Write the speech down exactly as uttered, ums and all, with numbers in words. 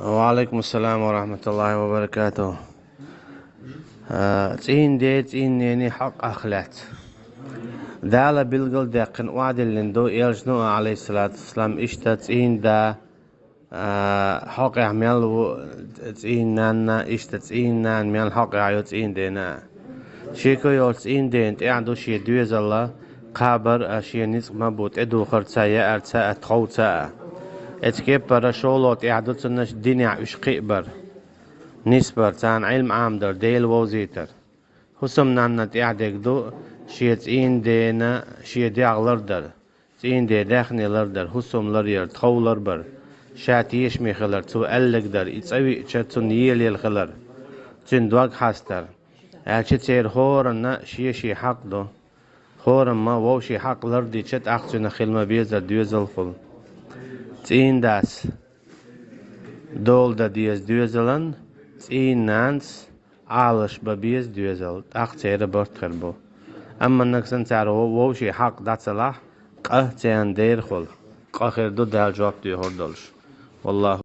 Ва алейкум ассалам ва рахматуллахи ва баракатух. А, цӀийнан ден, цӀийнан ненан хьакъах лаьцна. Дала билгалдаьккхина, охьадиллина ду, элчано а, алейхиссалату вассалам, иштта цӀийнан да, а, хьокъехь мел ву цӀийнан нана, иштта цӀийнан нана мел хьокъехь ю цӀийнан дена а. Шеко йоцуш цӀийнан дена тӀехь ду шен доьзал кхабар а, шен ницкъ ма бу тӀедухар ца, яар ца а, тхов ца а. Эцу кеппара шолгӀа тӀехь ду цунна динехь уьш кхиабар, нисбар, царна Ӏилма Ӏамадар, Дела вовзийтар. ХӀусамнанна тӀехь дерг ду шен цӀийнан дена шен дегӀ лардар, цӀийнан ден даьхни лардар, хӀусам ларъяр, тхов ларбар, ша тешаме хилар, цо аьлларг дар, и цӀа веача цунна елаелла хилар, цуьнан дог хьастар. Аьлча церан хӀоранна шен-шен хьакъ ду. ХӀорамма вовшийн хьакъ лардича, тӀаккха цуьнан хила ма-безара доьзалхула. ЦӀийнан дас дола дан деза доьзалан, цӀийнан нанас Ӏалаш бан беза доьзал, тӀаккха церан барт хир бу. Амма нагахь санна цара вов-, вовшийн хьакъ дӀа ца лахь, къа церан дерахула, къа хир ду Дала жоп доьхур долуш. Валлаху